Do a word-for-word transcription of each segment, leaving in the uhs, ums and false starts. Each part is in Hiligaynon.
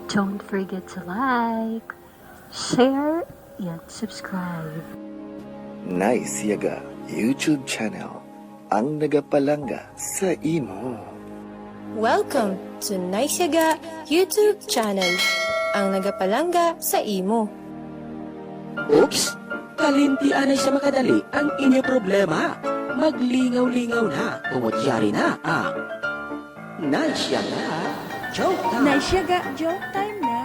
Don't forget to like, share, and subscribe. Nice Yaga YouTube channel, ang nagapalangga sa imo. Welcome to Nice Yaga YouTube channel, ang nagapalangga sa imo. Oops! Kalimti anay sa makadali ang inyo problema. Maglingaw-lingaw na, tungod yari na ang Nice Yaga Joke Time. Nice Yaga Joke Time na.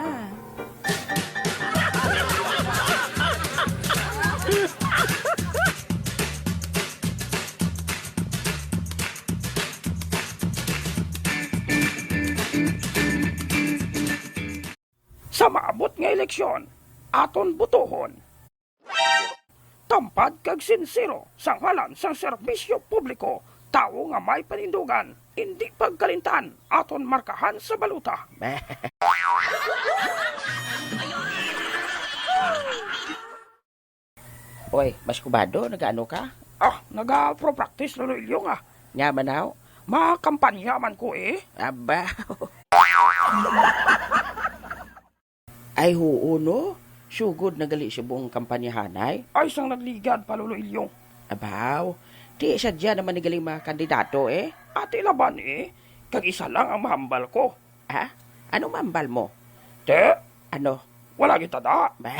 Sa maabot nga eleksyon, aton botohon. Tampad kag sinsero sa ngalan sang serbisyo publiko, tawo nga may panindugan, indi pagkalimtan, aton markahan sa balota. Oy, mas kubado, nagaano ka? Ah, naga-pro-practice, Lolo Ilyong, ah. Nga man, aw? Makampanya man ko, eh. Aba. Ay, huo, no? Sugod na gali subong kampanyahanay? Ay, sang nagligad pa, Lolo Ilyong. Abaw, di sadya naman ni galing mga kandidato, eh. Ati laban, eh. Kag isa lang ang mahambal ko. Ha? Anong mahambal mo? Te? Ano? Wala kita da. Bah.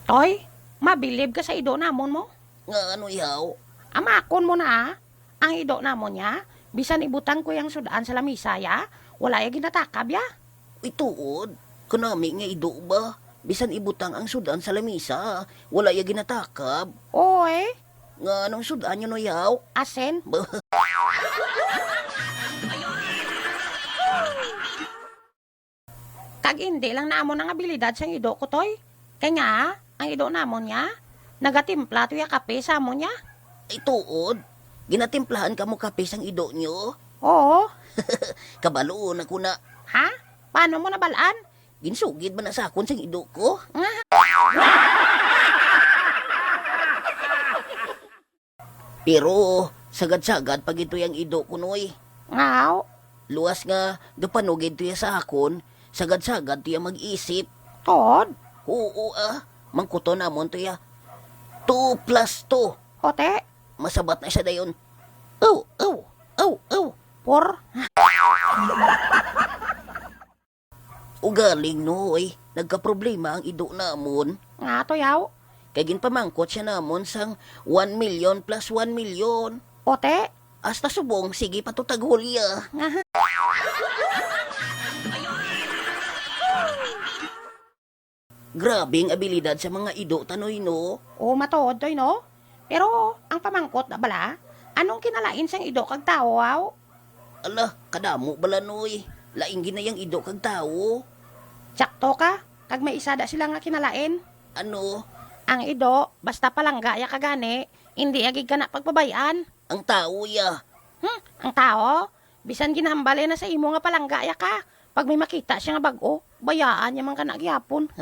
Toy, mabilib ka sa ido namon mo? Nga ano, yaw? Amakon mo na, ah. Ang ido namon ya, bisan ibutang ko yang sud-an sa lamisa ya, wala ya ginatakab ya. Uy, tuod. Kanami nga ido ba? Bisan ibutang ang sud-an sa lamisa, wala ya ginatakab. Oy. Nga anong sud-an nyo, no, yaw? Asin. Ba- Kag indi lang na amo nang abilidad sang ido ko, Toy. Kay nga, ang ido namon niya, nagatimpla to ya kape sa amon niya. Ay, tuod? Ginatimplahan kamo kape sang ido nyo? Oo. Kabalo na ko na. Ha? Paano mo nabalaan? Ginsugid man na sa akon sang ido ko. Pero sagad-sagad pa gid to yang ido ko, Noy. Ngaw? Luwas nga gapanugid to ya sa akon, sagad-sagad to ya mag-isip. Tod? Oo, ah. Mangkuton namon to ya. Two plus two. Ote? Masabat na siya dayon. Aw, aw, aw, aw. Por? Ugaling, Noy, nagkaproblema ang ido namon. Nga to, yaw? Kay ginpamangkot siya namon sang one million plus one million. Ote? Hasta subong, sige pa to tag-hulya. Nga. Grabe ang abilidad sa mga ido, Tanoy, no? O, matuod, Toy, no? Pero ang pamangkot na bala, anong kinalain sang ido kag tawo, aw? Ala, kadamo bala, Noy. Lain gid na yang ido kag tawo. Tsakto ka, kag may isa da sila nga kinalain. Ano? Ang ido, basta palangga ya ka gani, indi ya gid kana pagpabay-an. Ang tawo ya. Hmm, ang tawo? Bisan ginahambal ya na sa imo nga palangga ya ka, pag may makita siya nga bag-o, bayaan niya man kana gihapon.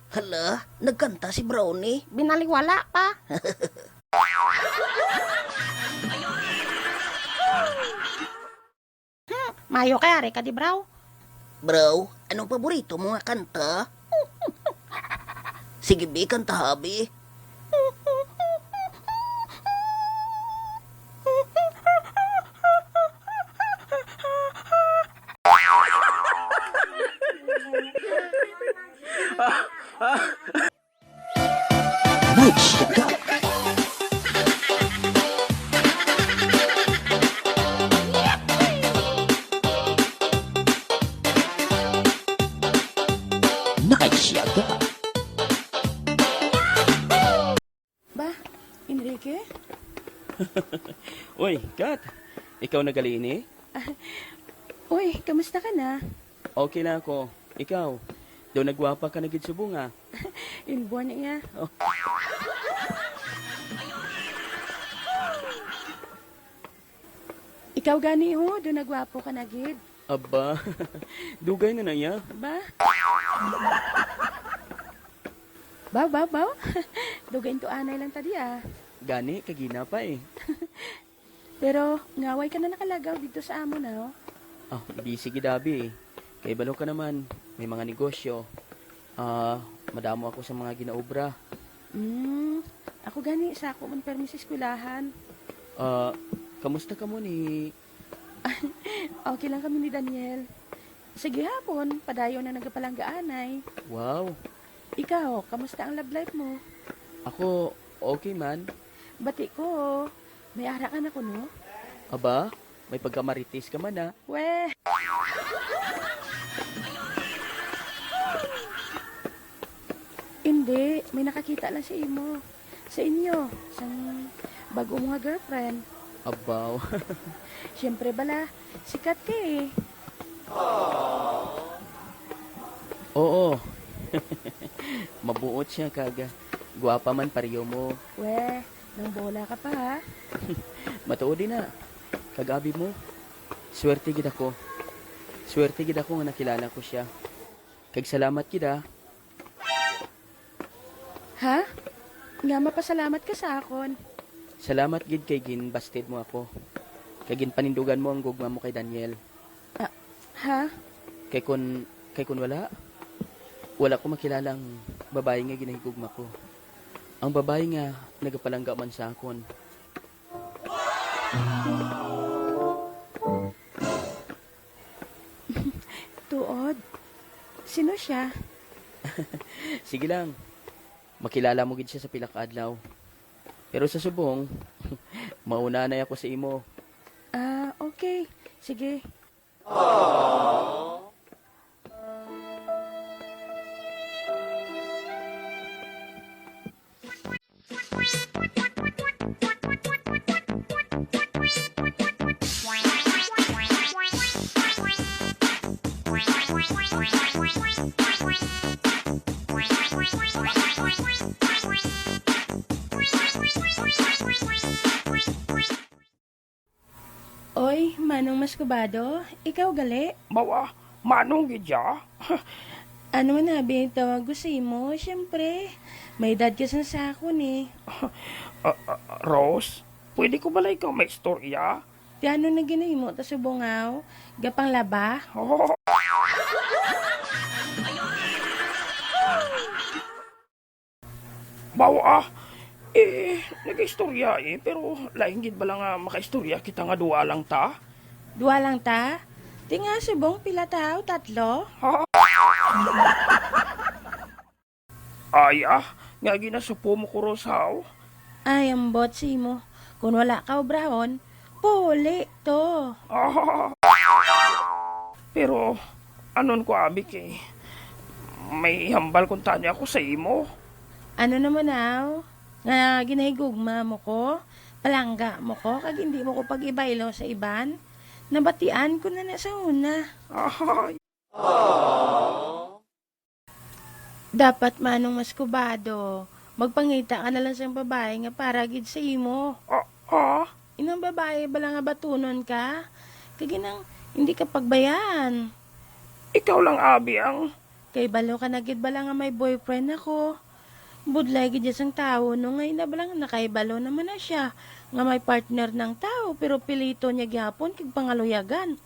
Hala, nagkanta si Brownie. Binaliwala pa. Hmm, mayo kay ari ka di, Braw. Braw, anong paborito mo nga kanta? Sige, bi, kanta, ha, bi. Nice Yaga. Nice Yaga. Ba, Enrique? Uy, Kat, ikaw na gali ini? Uy, kamusta ka na? Okay lang ako. Ikaw, daw nagwapa ka na gid subong, ah. Inborn iya. Oh. Ikaw gani, ho, daw nagwapo ka na gid. Aba, dugay na na iya. Ba? Baw, baw, baw. Dugay to anay lang ta di, ah. Gani, kagina pa eh. Pero ngaway ka na nakalagaw dito sa amon, ah. Ah, busy gid abi eh. Kay balo ka naman, may mga negosyo. Ah, madamo ako sa mga ginaobra. Mm, ako gani sa ako man permi sa eskwelahan. Ah, kamusta kamo ni Okay lang kami ni Daniel. Sige hapon, padayon na nagapalanggaanay. Wow. Ikaw, kamusta ang love life mo? Ako, okay man. Bati ko. May ara ka na kuno? Aba, may pagkamarites ka man, ah. Weh. Hindi, may nakakita lang sa imo. Sa inyo, sang bago mo nga girlfriend. Abaw. Siyempre bala, sikat ka eh. Oo. Mabuot siya kag gwapa man pareho mo. Weh, nang bola ka pa ha. Matuod din na. Kag abi mo, swerte gid ako. Swerte gid ako nga nakilala ko siya. Kag salamat gid ha. Ha? Nga mapasalamat ka sa akon? Salamat gid kay ginbasted mo ako. Kay ginpanindugan mo ang gugma mo kay Daniel. Ah, ha? Kay kun, kay kun wala, wala ko makilala ang babayi nga ginahigugma ko. Ang babayi nga nagapalangga man sa akon. Tuod? Sino siya? Sige lang. Makilala mo gid siya sa pila ka adlaw. Pero sa subong, mauna na ako sa imo. Ah, okay. Sige. Oy, Manong Maskubado, ikaw gali? Mawa, Manong gid ya? Ano man abi ang tawag ko sa imo? Siyempre, may edad ka sa sa akon eh. Ah, ah, Rose, pwede ko bala ikaw maistorya? Ti ano na ginahimo ta subong aw? Gapanglaba? Oh. Bawa, ah. Eh, nagaistorya eh, pero lain gid bala nga makaistorya kita nga duha lang ta? Duha lang ta? Ti nga subong pila ta, o tatlo? Ha? Ay, ah, nga ginasupo mo ko, Rose, haw? Ay, ambot sa imo. Kung wala ka obrahon, puli to. Ah, pero, anon ko, abi, kay may hambal kuntani ako sa imo. Ano naman, aw? Nga ginahigugma mo ko? Palangga mo ko? Kag hindi mo ko pag-ibaylo sa iban? Nabatian ko na na sa una. Ay. Dapat, Manong Maskubado, magpangita ka na lang sang babayi nga para gid sa imo. Ah, ah? Inang babayi bala nga batunon ka? Kag inang hindi ka pagbayaan. Ikaw lang, abi, ang Kay balo ka na gid bala nga may boyfriend ako. Budlay gid ya sang tawo, no, nga ina bala nga nakahibalo naman na siya nga may partner nang tawo, pero pilito niya gyapon kag pangaluyagan.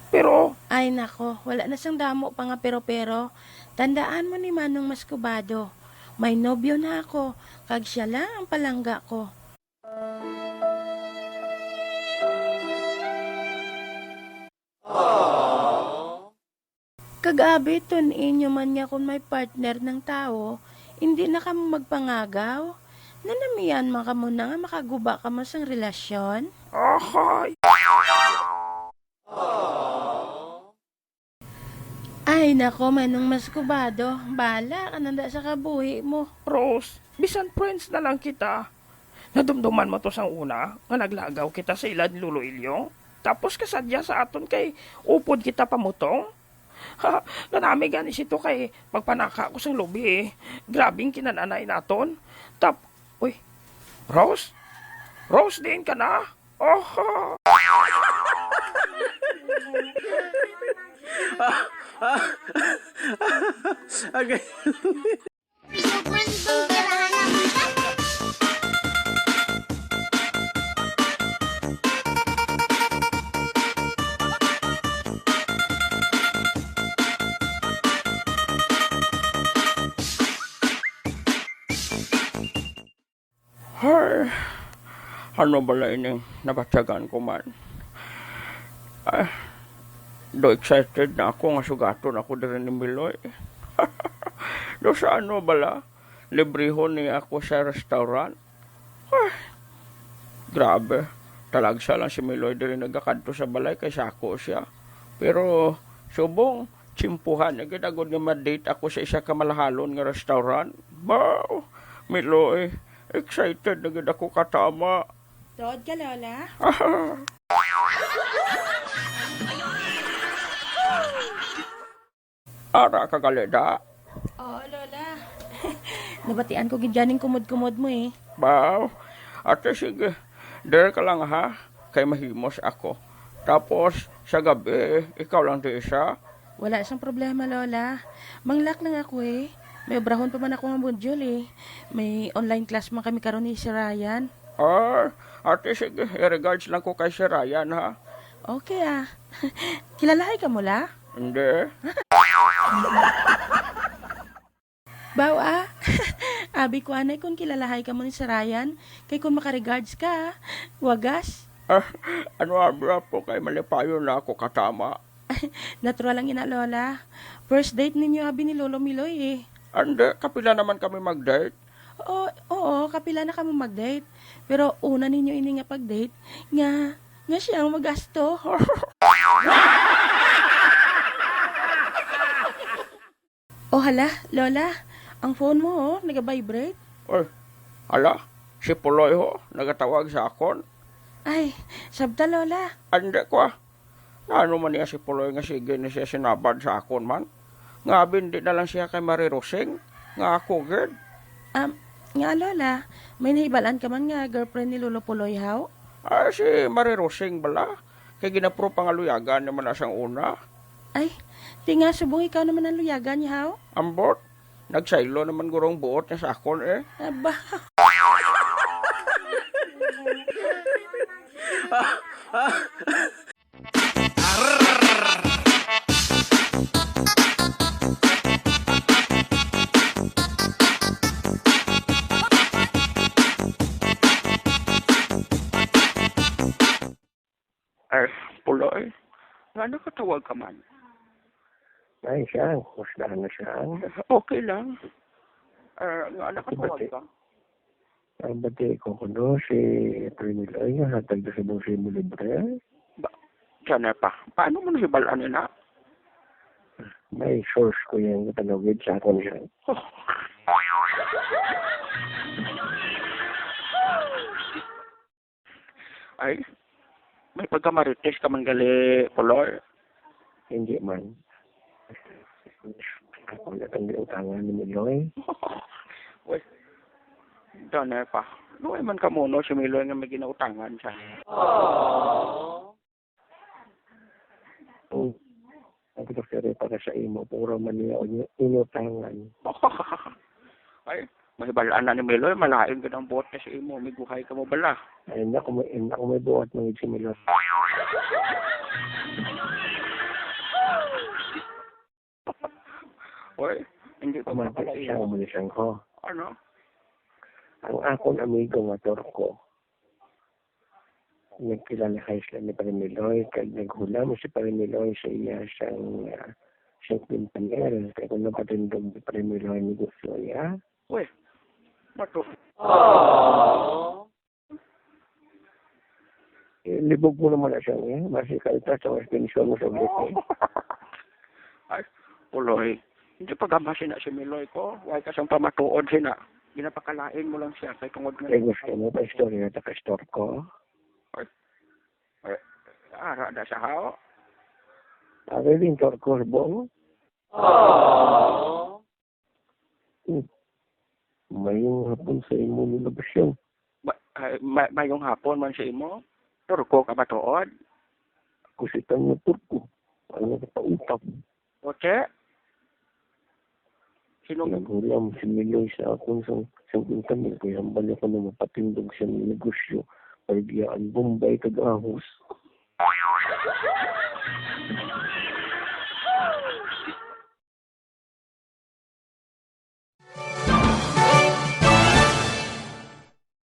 Pero Ay nako, wala na sang damo pa nga pero-pero. Tandaan mo ni Manong Maskubado, may nobyo na ako, kag siya lang ang palangga ko. Kag abi, tun-i nyo man nga kon may partner nang tawo, indi na kamo magpangagaw. Nanamian man kamo na nga makaguba kamo sang relasyon? Ahay! Ay, nako, Manong Maskubado. Bala ka nanda sa kabuhi mo. Rose, bisan friends na lang kita. Nadumduman mo to sang una, nga naglagaw kita sa ila ni Lolo Ilyong? Tapos kasadya sa aton kay upod kita pamutong? Ha, kanami gani sito kay magpanaka ko sang lubi, eh. Grabing kinananay naton. Tap, uy, Rose? Rose, diin ka na? Oho! Okay. Hay, ano bala ining nabatyagan ko man? Ay, do excited na ako nga sugaton ako diri ni Miloy. Do sa ano bala? Librehon niya ako sa restaurant? Ay, grabe. Talagsa lang si Miloy diri nagakadto sa balay kay sa ako siya. Pero subong, tsimpuhan na gid agod nga ma-date ako sa isa ka malahalon nga restaurant. Baw, Miloy, excited na gid ako katama. Tuod ka, Lola? Ara ka gali, da? Oo, Lola. Nabatian ko gid ganing kumod-kumod mo eh. Baw, ate, sige. Dere ka lang, ha? Kay mahimos ako. Tapos, sa gabi, ikaw lang di isa? Wala siyang problema, Lola. Manglak lang ako eh. May obrahon pa man ako nga module eh. May online class man kami karon ni Sir Ryan. Ah, ate, sige. I-regards lang ko kay Sir Ryan, ha? Okay ah. Kilalahay ka mo, La? Hindi. Baw ah. Abi ko anay kung kilalahay ka mo ni Sir Ryan, kay kung makaregards ka, wagas. Ah, ano abra po kay malipayon na ako katama? Natural lang ina, Lola. First date ninyo abi ni Lolo Miloy eh. Ande, kapila naman kami mag-date? Oo, oo, kapila na kamo mag-date. Pero una ninyo ini nga pag-date, nga, nga siya ang magasto. Oh, hala, Lola, ang phone mo, oh, nag-vibrate. Oy, hala, si Puloy ho, nagatawag sa akon. Ay, sabta, Lola. Ande ko ah. Ano man niya si Puloy nga sige ni siya sinabad sa akon man? Nga abi di na lang siya kay Mari Rosing, nga ako gid. Um, nga, Lola, may nahibalaan ka man nga girlfriend ni Lolo Puloy, haw? Ah, si Mari Rosing bala? Kay ginapro pa nga luyagan naman na sang una. Ay, di nga subong ikaw naman ang luyagan niya, haw? Ambot, nagsaylo naman gurong buot niya sa akon eh. Aba. Ay, Puloy, nga nakatawag ka man? Ay, siya, kumusta na siya? Okay lang. Ah, nga nakatawag ka? Ang bati ko kuno si Prinil ay nga hatag na sa mong simo libre. Ba, Janer pa, paano mo nahibalaan ina? May source ko yung panawid sa akon siya. Ay, may pagkamarites ka man gali, Puloy. Hindi man. Ako na itong giutangan ni Miloy. Uy, Janer pa. Luoy man ka muno si Miloy nga may ginautangan siya. Hmm. Ang pinagkari para sa imo, puro man niya inyo, inutangan. Ay, mahibalaan na ni Miloy, malain ka ng buot na sa imo, may guhay ka mo bala. Ay, hindi ako may, hindi ako may buot ng si Miloy. Oy, hindi pa pala siya, umalis lang ko. Ano? Ang akon amigo nga Turko, nagkilala kay sila ni Pare Miloy, kag naghula mo si Pare Miloy sa iya sang, ah, sang kumpanyero, kay kung napatindog ni Pare Miloy negosyo niya. Uy, mato. Eh, libog mo naman na siya, eh. Masi ka ito sa mas pensyon mo sa grupo. Ay, Puloy. Hindi pa gama sina si Miloy ko. Way ka sang pamatuod sina. Ginapakalain mo lang siya kay tungod nga. Eh, gusto mo pa istorya ta ka store ko? Ay, ay, ara na sa hao. Ari din, Turcos, buang. Aww. Hmm. Mayong hapon sa imo ni Labasyon. Ma-, ah, ma-, mayong hapon man sa imo. Turko ka ba tuod? Ako si Tanya Turko. Ano ka pa utap? Oche? Sino? Naghulam si Miloy sa akon sang singkwenta mil kay hambal niya ko na mapatindog siya ng negosyo, paligya ang Bombay kag ahos.